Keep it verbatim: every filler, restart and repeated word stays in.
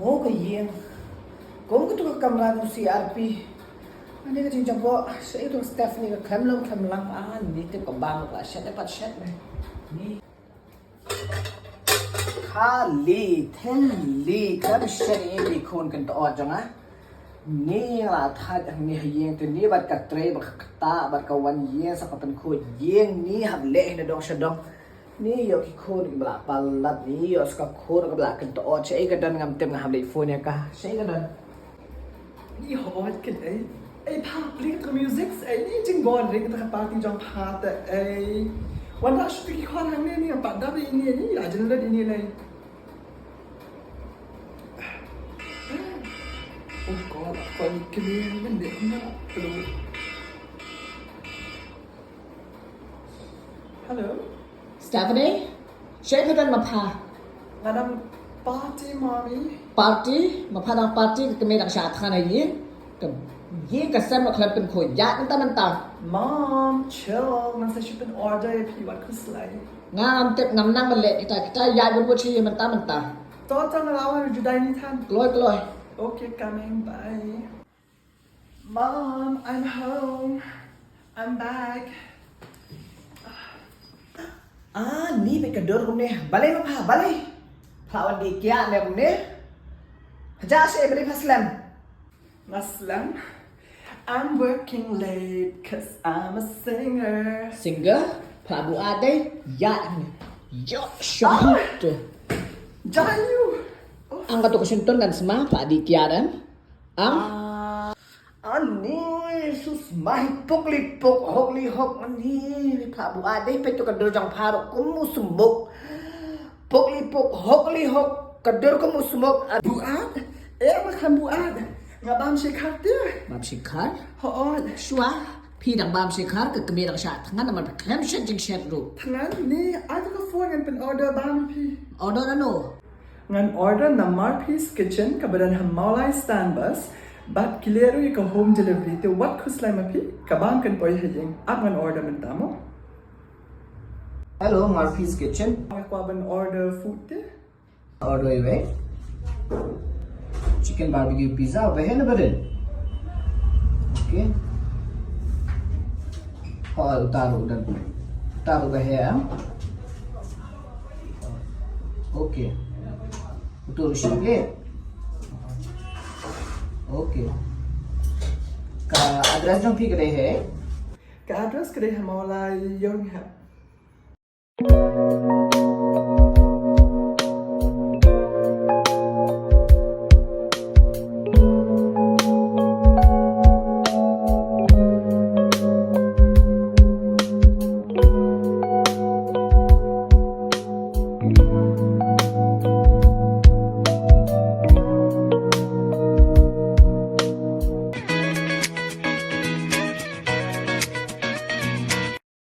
Mo ka ïing. Kum katu ka kamra ka C R P. Ani ka jingjia bo. Shaei tu Stephanie ka khlem long khlem lang. Ah, ni te ka bam ka shet pat shet ne. Ni. Khali, thylli, khlem shet ïa ki khun kyntoh jong nga. Ni la thait ni ha ïing te ni bad ka trei bad ka kata bad ka wan ïing sa ka pynkhuid ïing ni hap leh na dong sha dong. Ni ïoh ki khun kiba la palat ni ïoh sa ka khun kaba la kyntoh shaei ka don ngam tip nga hap leit phone ïa ka. Shaei ka don. Ni hot kin ei. Ei pha pli ka music ei ni jinggon ring ka party jong pha te ei. Wan da shu ki khon hangne ni pa da ni ni la jin la ni ni. Oh God, I call you clear and they come up. Hello. Hello. Stephanie, shaei pha don ma pha? Nga dang party, mommy. Party? Ma pha dang party ka kmie dang shah thngan ha ïing. Ka ïing ka sem ma khlem pynkhuid ïa mynta mynta. Mom, chill. Ngan sa shu pyn order ïa phi wat khuslai. Ngam tip ngam nang ban leh kita kita ïa bun bun shi mynta mynta. To to nga la wan judai ni than. Kloi kloi. Okay, coming. Bye. Mom, I'm home. I'm back. Ah, ni bad ka dur kumne. Balei ma pha, balei? Pha wan dih kiad ne kumne. Haja se balei pha slem? Nga slem. I'm working late 'cause I'm a singer. Singer? Pha buaid dei? Ïa. Yo, shong tu. Jangan you. Ang katu ka sintun kan sma pha dih kiad em. Ang? Ah, ani sus mah pok li pok hok li hok ani pha buaid dei peit tu ka dur jong pha ruh kum u smok. Pok li pok hok li hok ka dur kum u smok. Buaid? Eh, ma khlem buaid. Nga bam shikhar te. Bam shikhar? Hooid. Shuwa phi dang bam shikhar ka kmie dang shah thngan namar phi khlem shet jingshet ruh. Thngan ni ai tu ka phone ngan pyn order bam phi. Order ano? Ngan order na Marpi's Kitchen kaba don ha Mawlai Stand Bus bad ki leh ruh ïa ka home delivery te wat khuslai ma phi ka bam kan poi ha ïing ap ngan order mynta mo. Hello, Marpi's Kitchen. Nga kwah ban order food te. Order iwei. Chicken barbecue pizza, uba heh ne ba rit? Okay. Hooid, uta ruh u don. Uta ruh uba heh em. Okay. Utu ruh shi plate. Okay. Ka address jong phi ka dei hei? Ka address ka dei ha Mawlai Ïewrynghep.